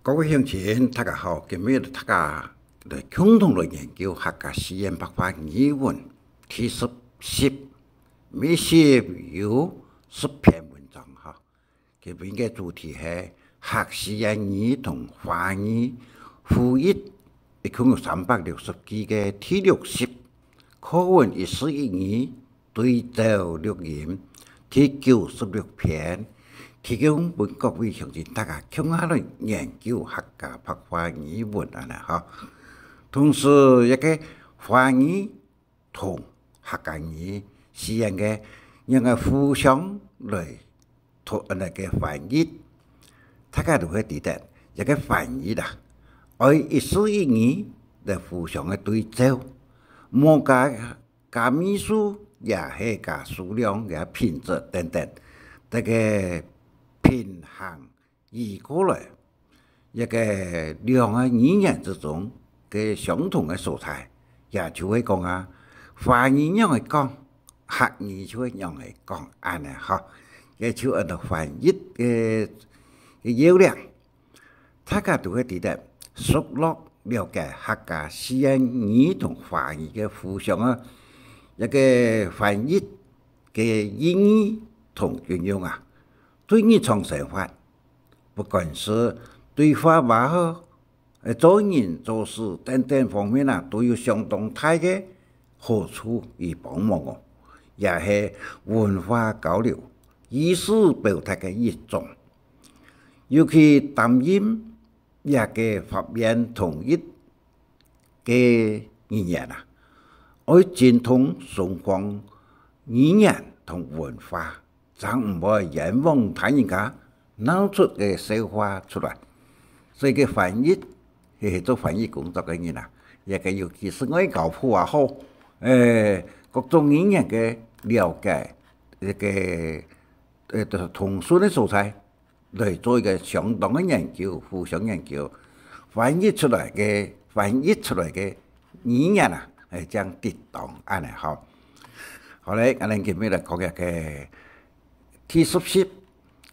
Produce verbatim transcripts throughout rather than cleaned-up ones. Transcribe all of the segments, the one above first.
各位鄉親，大家好，今日大家來共同來研究客家四縣白話語文第十集，每集有十篇文章哈。今日个主題係客四縣語同華語互譯，一共有三百六十句个第六集，課文一字一語， 對照錄音，第九十六篇，提供分各位鄉親大家共下來研究客家白話語文恁呢哈。同時，這个華語同客家語四縣个，兩个互相來讀恁呢个翻譯，大家都會知得，這个翻譯啦，愛一字一語來互相个對照，無加 加密數也係加數量、加品質等等，這个平衡移過來，這个兩个語言之中个相同个所在，也就係講啊，華語仰仔講，客語就會仰仔講，恁呢哈。這就安到翻譯个个要領。 大家都會知得，熟絡了解客家四縣語同華語个互相啊，這个翻譯个意義同運用啊，對日常生活，不管係對話也好，呃，做人做事等等方面啊，都有相當大个好處與幫忙哦，也係文化交流、意思表達个一種。尤其擔任 這个法院通譯个語言啊，愛精通雙方語言同文化，正毋會冤枉他人家鬧出个笑話出來。所以个翻譯，嘿嘿，做翻譯工作个人啊，這个尤其係外交部也好，誒，各種語言个了解，這个，呃，通順个所在， 來做一个相當个研究，互相研究，翻譯出來个，翻譯出來个語言啊，誒，正得當恁呢吼。好咧，𠊎等今日來講一个第十集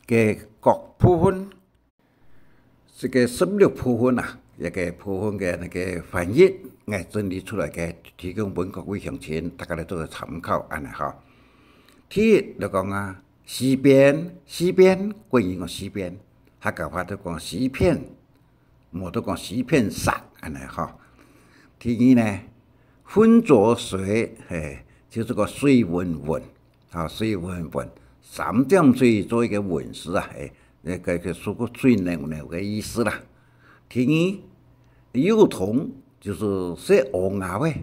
个各部分，這个十六部分啊，一个部分个那个翻譯，𠊎整理出來个，提供分各位鄉親，大家來做个參考恁呢吼。第一，就講啊， 詩篇，詩篇，國語講詩篇，客家話都講詩篇，無都講詩篇煞恁呢吼。第二呢，渾濁水，嘿，就係講水渾渾，啊，水渾渾，三點水做一个渾字啊，嘿，該个，該个，係講水濁濁个意思啦。第二，幼童，就係細嬰仔仔，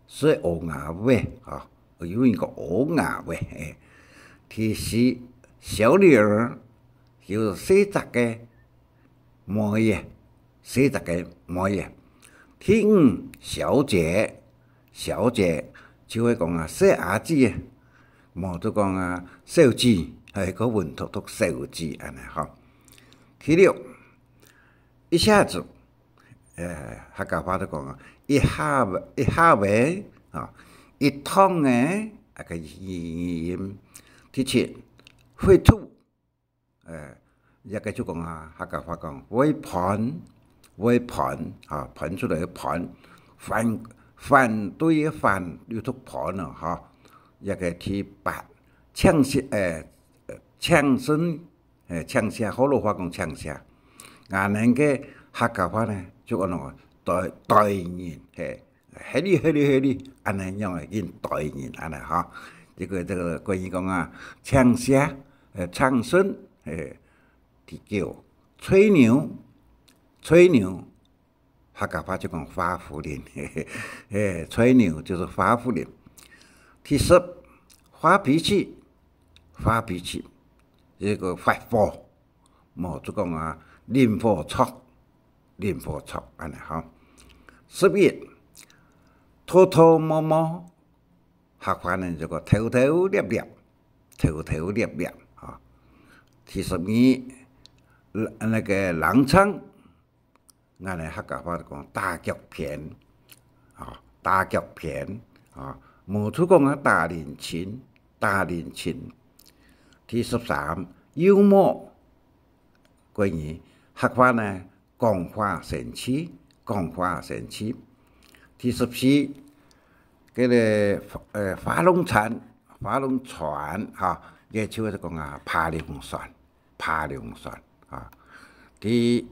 細嬰仔仔，吼，有人講嬰仔仔，嘿。第四，小女兒，就係細隻个妹仔，細隻个妹仔。第五，小姐，小姐，就係講啊，細阿姊啊，無就講啊，小姊，嘿，个文讀讀小姊恁呢吼。第六，一下子， 呃，客家話都講啊，一下仔，一下仔，啊，一趟仔，啊个語，語音。第七，會吐，呃，這个就講啊，客家話講會噴，會噴，啊，噴出來个噴，反，反對个反，又讀噴了哈。這个第八，嗆聲，呃，呃，嗆聲， 誒，嗆聲，學老話講嗆聲。𠊎等个客家話呢，就安到代，代人，嘿，嘿哩嘿哩嘿哩，恁呢樣个應代人，恁呢吼。這个，這个國語講啊，嗆聲，誒，嗆聲，誒，第九，吹牛，吹牛， 客家話就講畫虎膦，嘿，吹牛就係畫虎膦。第十，發脾氣，發脾氣，這个發火，無就講啊，啉火著，啉火著，恁呢吼。十一，偷偷摸摸，客話呢就講偷偷掠掠，偷偷掠掠，吼。第十二，那个躘床， 𠊎等客家話講打腳片，啊，打腳片，啊，無就講啊打人情，打人情。第十三，幽默，國語，客話呢，講話生趣，講話生趣。第十四，該个，呃，划龍船，划龍船，哈，也就係講啊，扒龍船，扒龍船啊。第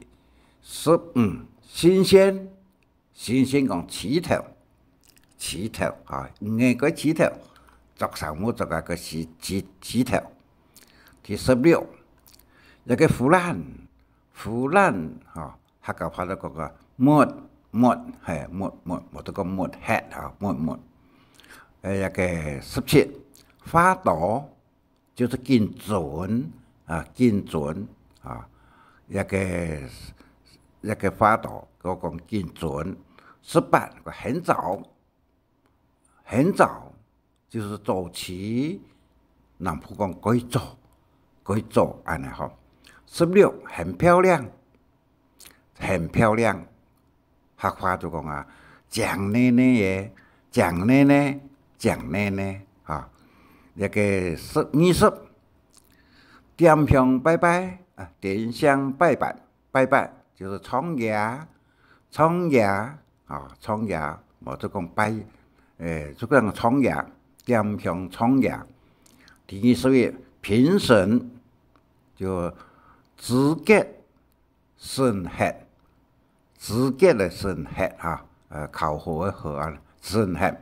十五，新鮮，新鮮講起頭，起頭啊，五个个起頭，著衫無著啊，个起，起，起頭。第十六，一个腐爛，腐爛，哈，客家話都講个沒，沒，嘿，沒，沒，無都講沒忒啊，沒，沒。呃，一个十七，話多，就係緊顫啊，緊顫啊，一个，一个話多，我講緊顫。十八，很早，很早，就係早起，南部講蓋早，蓋早，恁呢吼。十六，很漂亮，很漂亮，客話就講啊，靚膩膩个，靚膩膩，靚膩膩，哈。一个十，二十，點香拜拜啊，點香拜拜，拜拜就係唱耶，唱耶，啊，唱耶，無就講拜，誒，就講唱耶，點香唱耶。第二十一，評審，就資格審核，資格个審核哈，呃，考核个核啊，審核。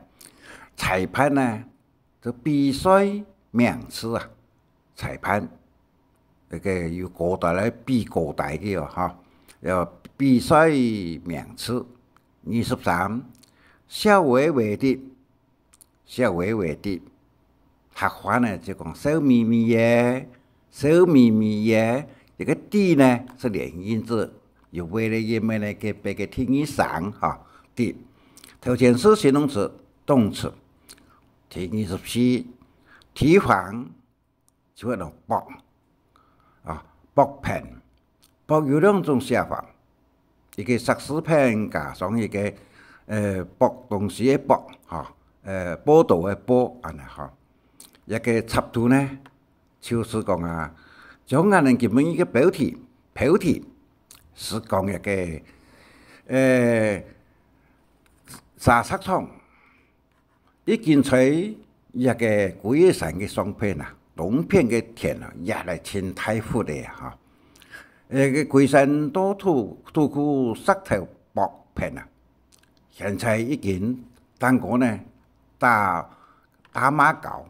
裁判呢，就比賽名次啊，裁判，該个有高低來比高低个哦，哈，要比賽名次。二十三，笑微微的，笑微微的。客話呢，就講笑眯眯个，笑眯眯个。這个的呢，係連音字，有微个音个呢，个別个第二聲，哈，的。頭前係形容詞、動詞。第二十四，提防，就係講駁，啊，駁片。駁有兩種寫法，一个石字片加上一个，呃，駁東西个駁，哈，呃，報導个報，恁呢哈。一个插圖呢，就係講啊，將𠊎等今晡日个標題，標題係講一个，呃，沙石場， 已經在這个龜山个上片啊，東片个田啊，壓來盡大忽个哈。呃，个龜山到土，土庫石頭駁片啊，現在已經頂高呢，打，打馬醮，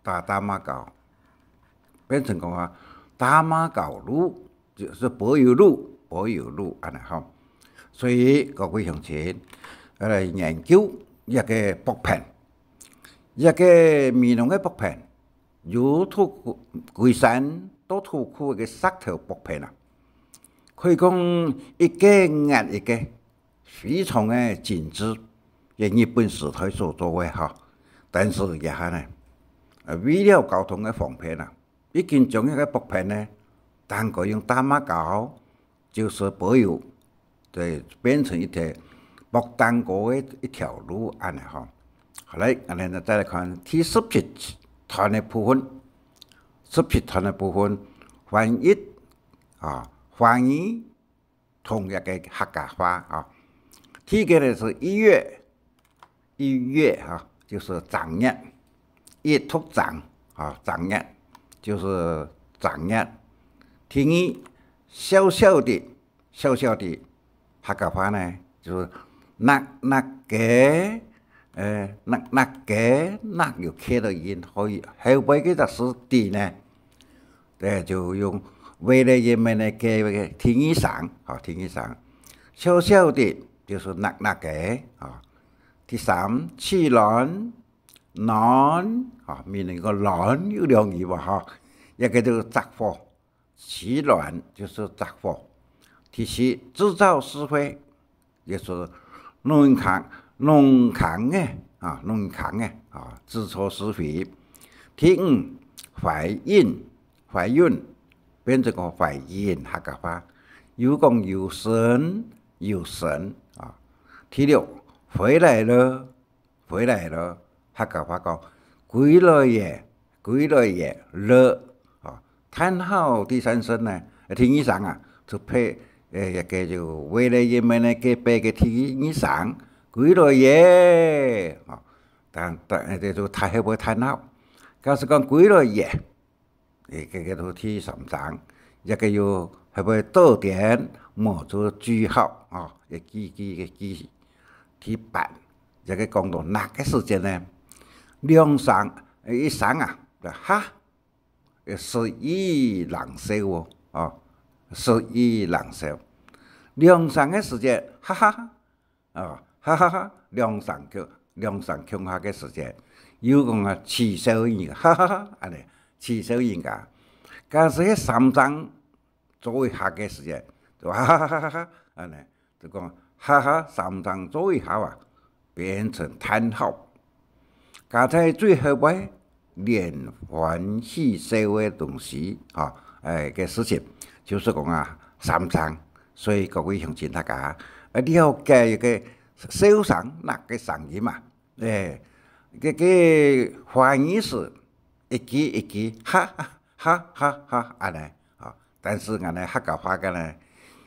打，打馬醮，變成講啊，打馬醮路， 就係柏油路，柏油路恁呢吼。所以各位鄉親，愛來研究這个駁片，這个美濃个駁片，由土庫，龜山到土庫个石頭駁片啊，可以講一个壓一个，非常个精緻，係日本時代所做个吼。但是這下呢，呃，為了交通个方便啊， 已經將這个駁片呢，頂高用打馬醮，就係柏油，對，變成一條駁頂高个一條路恁呢吼。好來，恁呢再來看第十七段个部分。十七段个部分，翻譯，啊，翻譯 同一个客家話啊。第一个呢係一月，一月哈，就係正月，一讀正啊，正月，就係正月。第二，小小的，小小的，客家話呢，就係搦搦个，呃，搦搦个，搦有k个音，所以後尾个字係的呢， 對，就用為了人們的个，个第二聲，吼，第二聲。小小的，就係搦搦个，吼。第三，取暖，暖，吼，美濃个暖有兩字嘛，吼，也叫做著火，取暖就係著火。第四，製造是非， 也係弄空，弄空个，啊，弄空个，啊，製造是非。第五，懷孕，懷孕，變成講懷孕，客家話，有講有身，有身，啊。第六，回來了，回來了，客家話講，歸來耶，歸來耶，了，啊。嘆號第三聲呢，第二聲啊，就配誒，這个就為了因為呢，該擺个第二聲，歸來耶，哦，但，但，這就大家會聽到。假使講歸來耶，誒，這个就第三聲，這个又係會倒點，無做句號，哦，一句句个句。第八，這个講到哪个時節呢？兩聲，誒，一聲啊，哈， 誒，十一冷笑哦，哦，十一冷笑。兩聲个時節，哈哈哈，哦，哈哈哈，兩聲共，兩聲共下个時節，又講啊，恥笑人家，哈哈哈，恁呢，恥笑人家。假使係三聲做一下个時節，就哈哈哈哈哈，恁呢。 就講哈哈三聲做一下啊，變成嘆號。加在最後尾，連環戲笑个東西，哈，誒，个事情，就係講啊，三聲。所以各位鄉親大家，愛了解一个笑聲，哪个聲音啊？誒，這个華語係 一句一句，哈哈哈哈哈，恁呢，啊，但是𠊎等客家話个呢，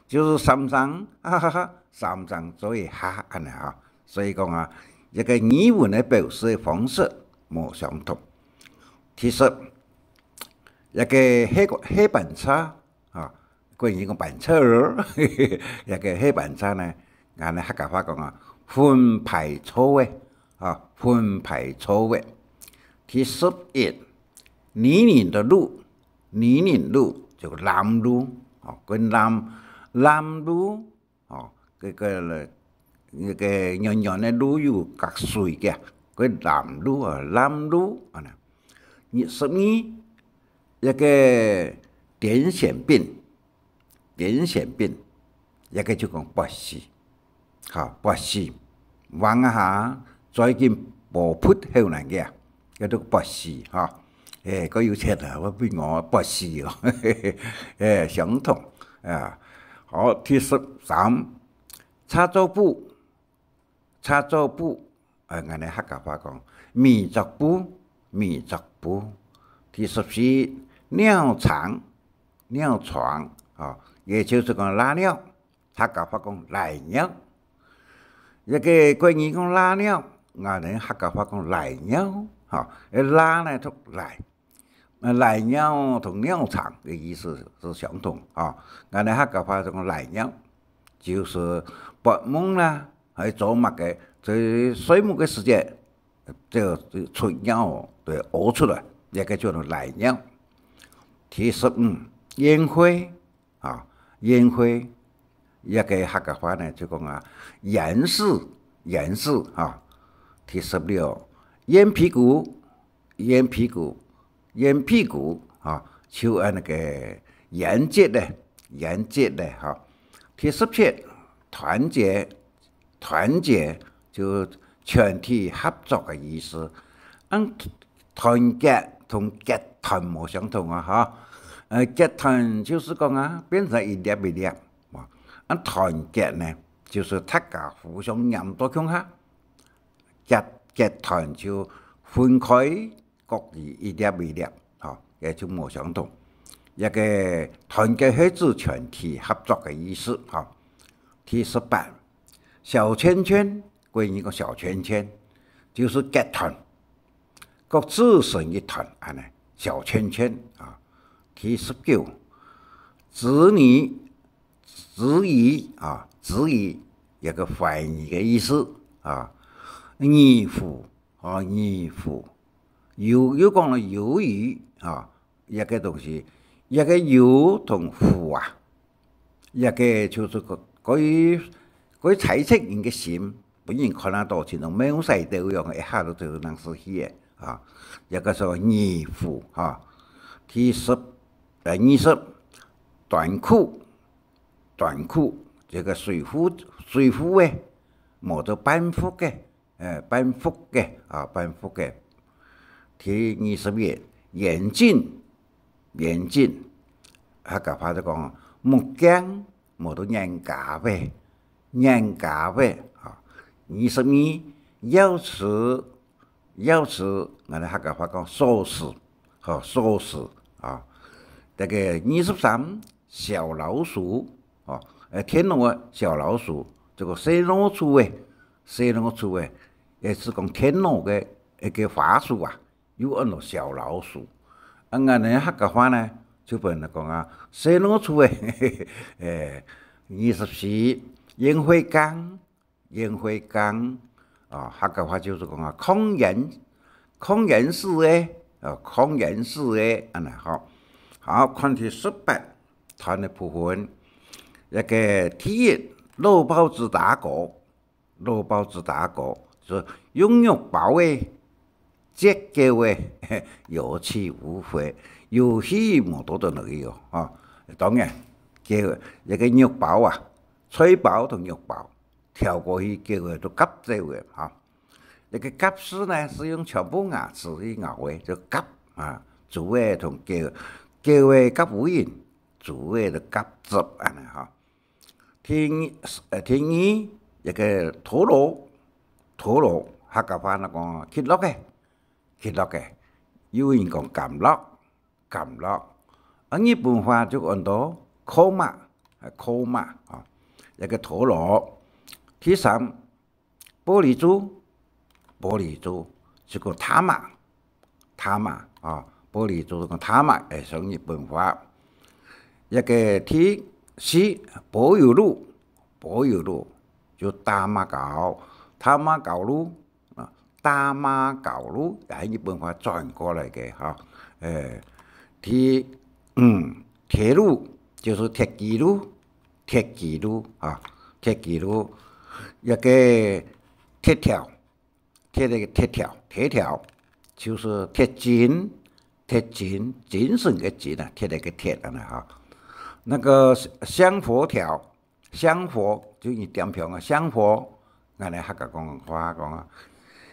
就係三聲，哈哈哈，三聲做一下，恁呢哈。所以講啊，一个語文个表示个方式無相同。第十，一个下，下班車，啊， 國語講班車哦，這个下班車呢，𠊎等客家話講啊，分派座位，啊，分派座位。第十一，泥濘个路，泥濘路就爛路，哦，該爛，爛路，哦，該个，該个軟軟个路有隔水个，該爛路啊，爛路，恁呢。十二，這个癲癇病， 癲癇病，這个就講發死，哈，發死，橫下再緊無噗後難个啊，叫做發死，哈。誒，該有錢啊，𠊎分𠊎發死哦，誒，相同啊。好，第十三，擦桌布， 擦桌布，呃，𠊎等客家話講，搣桌布，搣桌布。第十四，尿床，尿床，哦，也就係講拉尿，客家話講拉尿。這个國語講拉尿，𠊎等客家話講拉尿，吼，誒，拉呢讀拉， 呃，拉尿同尿床个意思係相同，吼。𠊎等客家話就講拉尿，就係發夢啦，還係做麼个，在睡目个時節，就出尿，對，屙出來，這个叫做拉尿。第十五，宴會， 啊，宴會，這个客家話呢，就講啊，宴事，宴事，哈。第十六，煙屁股，煙屁股，煙屁股，哈，就按那个煙節咧，煙節咧，哈。第十七，團結， 團結就全體合作个意思。恁團結同結團無相同啊，哈。呃，結團就係講啊，變成一粒一粒，哇。恁團結呢，就係大家互相黏到共下。結，結團就分開，各自一粒一粒，吼，也就無相同。這个團結係指全體合作个意思，吼。第十八， 小圈圈，國語講小圈圈，就係結團，各自成一團，恁呢，小圈圈啊。第十九，質疑，質疑啊，質疑，一个懷疑个意思啊。疑狐，啊，疑狐，又，又講了魷魚啊， 這个東西，這个魷同狐啊，這个就係个，可以，可以猜測人个心，分人看得到，親像貓屎仔樣，一下就知道哪時去个，啊，這个係疑狐，哈。第十，呃，二十，短褲，短褲，這个水壺，水壺个，無做半覆个， 呃，半覆个，啊，半覆个。第二十一，眼鏡，眼鏡，客家話就講目鏡，無做眼鏡仔，眼鏡仔，啊。二十二，鑰匙，鑰匙，𠊎等客家話講鎖匙，吼，鎖匙，啊。這个二十三，小老鼠，吼，呃，電腦个小老鼠，這个細老鼠个，細老鼠个，也係講電腦个一个花鼠啊，又安到小老鼠。啊，𠊎等客家話呢，就分人講啊，細老鼠个，誒，二十四，煙灰缸，煙灰缸，啊，客家話就係講啊，炕沿，炕沿屎个，啊，炕沿屎个，恁呢吼。好，看第十八段个部分，一个第一，摝報紙打鼓，摝報紙打鼓，就係用肉包个，折狗个，有去無回，有去無倒轉來个哦，吼。當然，狗，一个肉包啊，菜包同肉包，跳過去，狗个都夾走个，吼。一个夾屎呢，係用全部牙齒去咬个，就夾啊，豬个同狗，狗个夾烏蠅，豬个就夾汁，恁呢吼。第二，呃，第二，一个陀螺，陀螺，客家話呢講，極樂个，極樂个，有人講甘樂，甘樂。啊，日本話就安到扣馬，啊，扣馬，啊，一个陀螺。第三，玻璃珠，玻璃珠，係个玉，玉，啊，玻璃珠个玉，會用日本話。一个第四，柏油路，柏油路，就打馬膠，打馬膠路，啊，打馬膠路，也係日本話轉過來个，吼。誒，第五，鐵路，就係鐵枝路，鐵枝路，啊，鐵枝路，一个鐵條， 鐵个鐵條，鐵條，就係鐵精，鐵精，精神个精啊，鐵个鐵恁呢哈。那个香佛條，香佛就你點香啊，香佛，𠊎等客家講話講啊，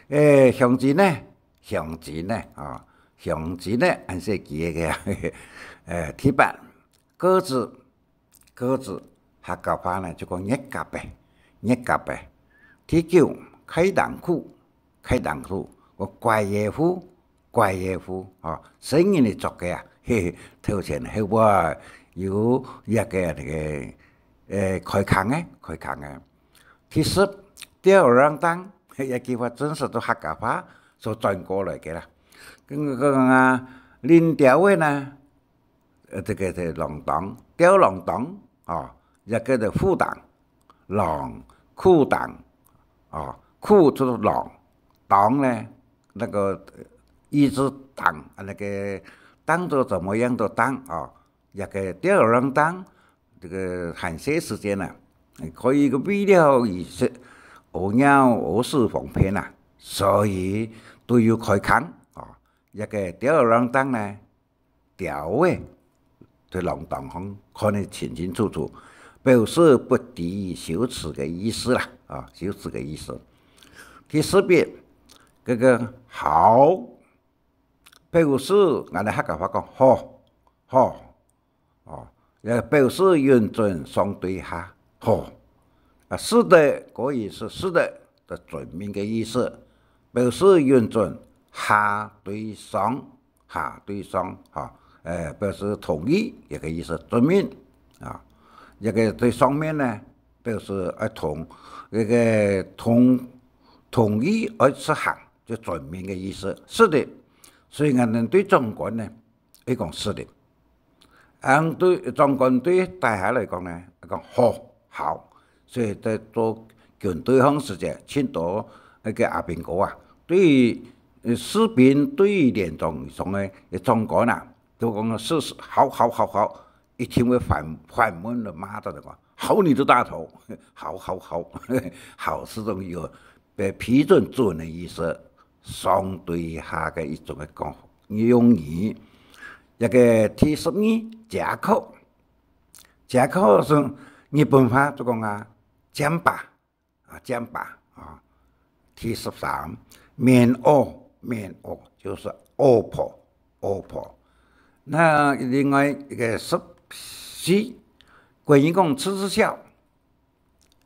誒，香精呢，香精呢，啊，香精呢，恁細記个，誒，第八， 鴿子，鴿子，客家話呢就講月鴿仔，月鴿仔。第九，開襠褲，開襠褲，个乖仔褲，乖仔褲，吼，細人仔著个啊，嘿嘿，頭前後背有一个那个，呃，開孔个，開孔个。第十，吊兒郎當，這句話真實都客家話所轉過來个啦。跟，跟啊，拎吊仔呢， 呃，這个，這个郎當，吊郎當，哦，也叫做褲襠，郎，褲襠，哦，褲就是郎，當呢，那个，呃，一直當，啊，那个當做怎麼樣都當，哦，也个吊兒郎當，這个閒閒時間啊，可以个為了以食，屙尿屙屎方便啊，所以都有開孔，哦，也个吊兒郎當呢， 吊仔，在郎當項看得清清楚楚，表示不低於羞恥个意思啦，啊，羞恥个意思。第十一，這个好，表示，𠊎等客家話講好，好，哦，也表示允准上對下，好。啊，是的，可以是是的的准命个意思，表示允准下對上， 下對上，哈，誒，表示同意，這个意思，准命，啊，這个對上面呢，表示愛同，這个同，同意愛實行，就准命个意思。是的，所以𠊎等對長官呢，愛講是的。恁對長官對大家來講呢，講好，好。 所以在做軍隊項時節，盡多該个阿兵哥啊，對於，呃，士兵對於連長以上个，个長官啊，都講是，是，好，好，好，好，一定會反，反問个罵到个講，好你的大頭，好，好，好，好係種有被批准准个意思，上對下个一種个講用語。這个第十二，借口，借口係日本話就講啊， 箭靶，啊，箭靶，啊。第十三，棉襖，棉襖，就係襖婆，襖婆。那另外一个十四，國語講吃吃笑，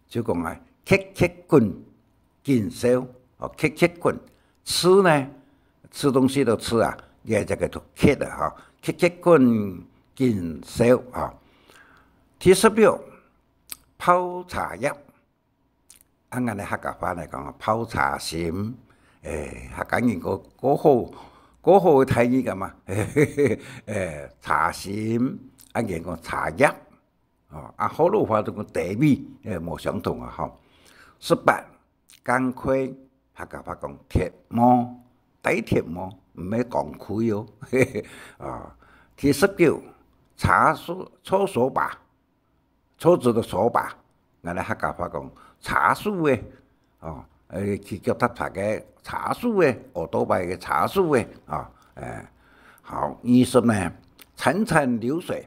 就講啊，𧿬𧿬滾，緊笑，哦，𧿬𧿬滾。吃呢，吃東西都吃啊，也這个都𧿬啊，哈，𧿬𧿬滾，緊笑啊。第十六，泡茶葉。啊，𠊎等客家話來講，泡茶心。誒，客家人過，過好，過好个待遇个嘛。誒，茶心，啊，人講茶葉。哦，啊，學老話就講茶味，誒，無相同啊，吼。十八，工課，客家話講鐵帽，戴鐵帽，毋係講課哦。啊，第十九，茶樹，搓手把， 桌子个手把，𠊎等客家話講茶樹仔，哦，呃，騎腳踏車个茶樹仔，奧多拜个茶樹仔，哦，誒，好，二十呢，潺潺流水，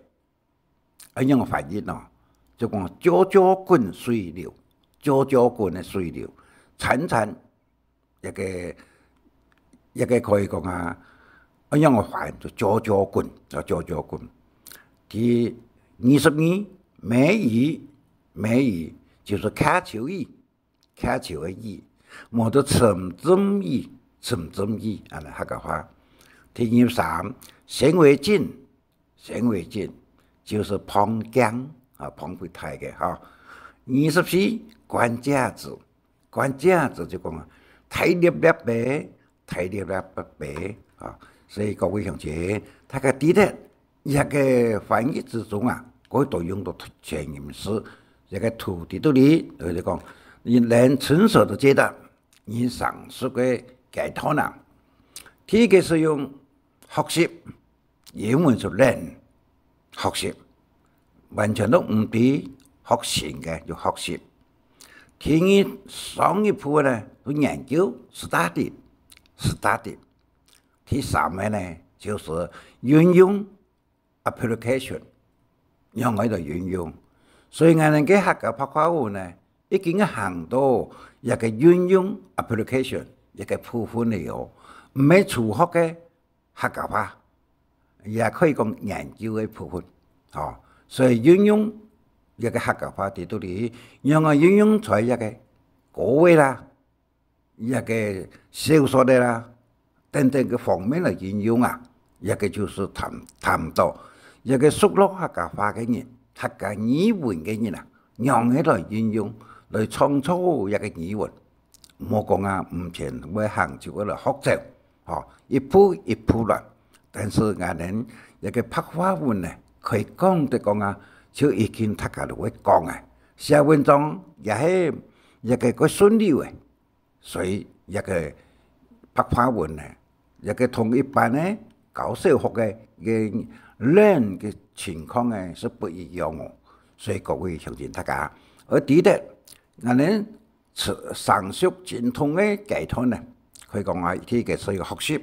愛仰般翻譯呢？就講漳漳滾水流，漳漳滾个水流，潺潺 一个，一个可以講啊，仰般翻就漳漳滾，就漳漳滾。第二十二，梅雨，梅雨就係下秋雨，下秋个雨，無就沉浸雨，沉浸雨，恁呢客家話。第二十三，顯微鏡， 顯微鏡就係望鏡啊，望較大个哈。二十四，官架子，官架子就講啊，大粒粒个，大粒粒个啊。所以各位鄉親，大家知得，這个翻譯之中啊，佢都用到全音字，這个圖在這裡，就是講，你能成熟的階段，你上述个階段啊，第一个係用學習， 英文就learn，學習，完全都毋知學新个，就學習。第二，上一步呢，就研究，study，study。第三个呢，就係運用，application，仰般來運用。所以𠊎等个客家白話文呢，已經行到一个運用，application，一个部分了哦，毋係初學个 客家話，也可以講研究个部分，吼。所以運用這个客家話在這裡，仰般運用在這个歌仔啦，這个小說个啦，等等个方面來運用啊，這个就係談，談到這个熟絡客家話个人，客家語文个人啊，仰般來運用，來創造這个語文。 莫講啊，毋曾會行就會來學走，吼，一步一步來。但係𠊎等這个白話文呢，可以講得講啊，就已經大家都會講啊，寫文章也係這个較順溜个，所以這个白話文呢，這个同一般个教小學个，个learn个情況呢，係不一樣哦。所以各位鄉親大家，愛知得，𠊎等 成，成熟精通个階段呢，可以講啊，第一个係一个學習，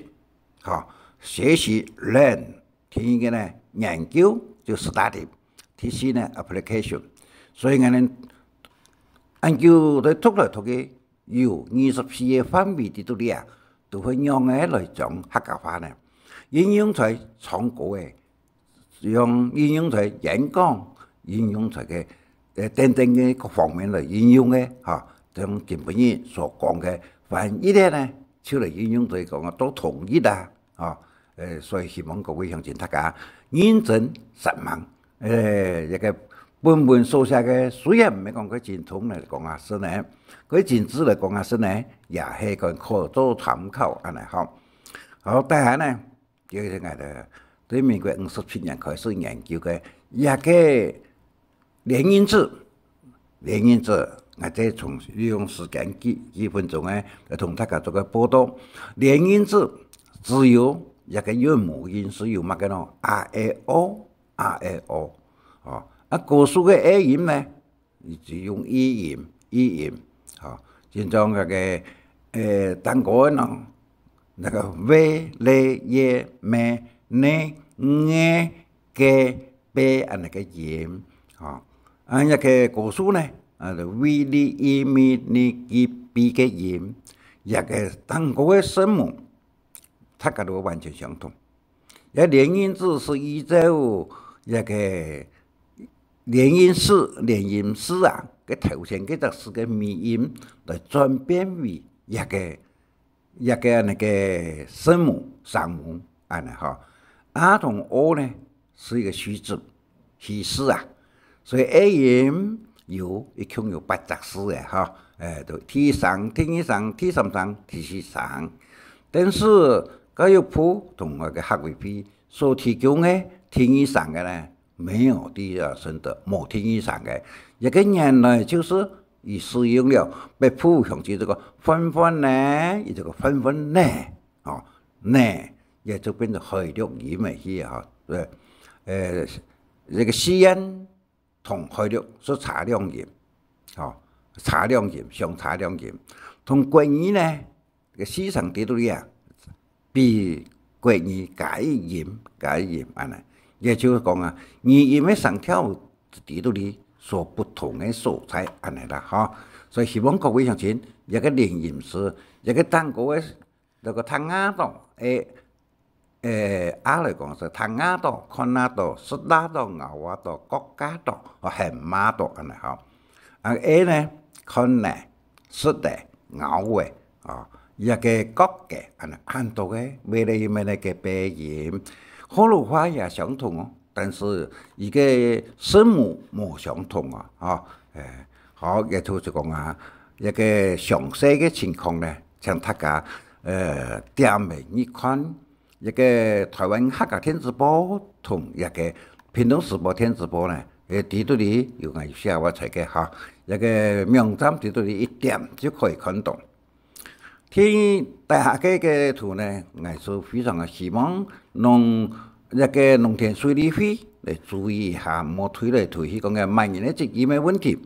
吼，學習，learn，第二个呢，研究，就study，第四呢，application。所以𠊎等恁久來讀來讀去，有二十四个範圍在這裡啊，都會仰般來將客家話呢，應用在唱歌个， 用應用在演講，應用在个，呃，等等个各方面來應用个，吼，像今晡日所講个翻譯个呢，就來應用在講到統一啊，吼，呃，所以希望各位鄉親大家認真煞猛，呃，這个本文所寫个，雖然毋係講佢精通來講啊，係呢，佢精緻來講啊，係呢，也係講可做參考，恁呢吼。好，大家呢， 這个𠊎兜對民國五十七年開始研究个這个連音字，連音字，𠊎再從利用時間幾，幾分鐘仔，來同大家做个報導。連音字只有這个韻母音係有麼个咯？a、e、o，a、e、o。哦，啊，古時个e音呢？ 佢就用e音，e音，吼，就像該个，呃，單个个喏，該个v、l、y、m、n、ng、g、b恁呢个音，吼。啊，該个古書呢，啊，就v、l、i、m、n、g、b个音，這个單个个聲母，大家都完全相同。 這連音字係依照這个連音字，連音字啊，个頭前該隻字个尾音來轉變為這个，這个恁呢个聲母，聲母，恁呢吼。a同o呢，係一个虛字，虛字啊。所以e音、有，一共有八隻字个哈，誒，就第一聲、第二聲、第三聲、第四聲。但是教育部同𠊎个客委會所提供个第二聲个呢，沒有第二聲的，無第二聲个。這个原來就是佢使用了北部鄉親這个飯飯呢，佢這个飯飯呢，哦，呢，也就變成海陸音个去哈，對，呃，這个四縣同海陸是差兩音，哦，差兩音，相差兩音。同國語呢，个四聲在肚裡啊，比國語加一音，加一音，恁呢。也就是講啊，語音个聲調在肚裡所不同个所在，恁呢啦，吼。所以希望各位鄉親，這个連音字，這个單个个，這个聽啊到，誒，誒，啊來講是聽啊到、看啊到、食啊到、咬啊到、覺啊到、哦，喊啊到，恁呢吼。啊，A呢，看呢，食个、咬个，哦，這个覺个，恁呢，恁多个，乜來乜來个鼻音。學老話也相同哦，但是佢个聲母無相同哦，吼。誒，好，也就是講啊，這个詳細个情況呢，請大家，呃，點名去看 這个台灣客家電子報同這个屏東時報電子報呢，誒，在肚裡有𠊎寫个在个哈，這个網站在肚裡一點就可以看到。第，第二个个圖呢，𠊎係非常个希望，用這个農田水利會來注意一下，莫推來推去，講个萬年个基金个問題。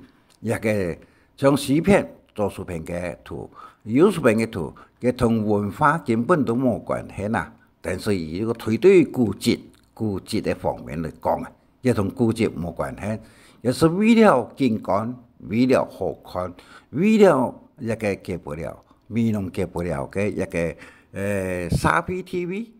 這个像西片、左手片个圖、右手片个圖，佢同文化根本都無關係啊。但是佢又推對古蹟、古蹟个方面來講啊，也同古蹟無關係，也係為了景觀，為了好看，為了這个解不了，美濃解不了个這个，呃，沙皮T V，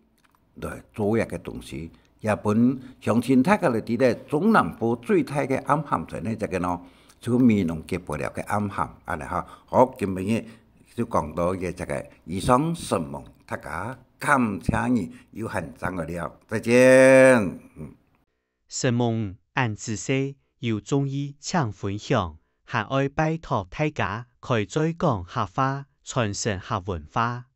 來做這个東西，也分鄉親大家來知得中南部最大个暗涵在哪隻个呢，就美濃解不了个暗涵，恁呢哈。好，今晡日就講到這隻个，以上承蒙大家，感謝你，有閒正來尞，再見。嗯。承蒙恁仔細，有中意請分享，還愛拜託大家開嘴講客話，傳承客文化。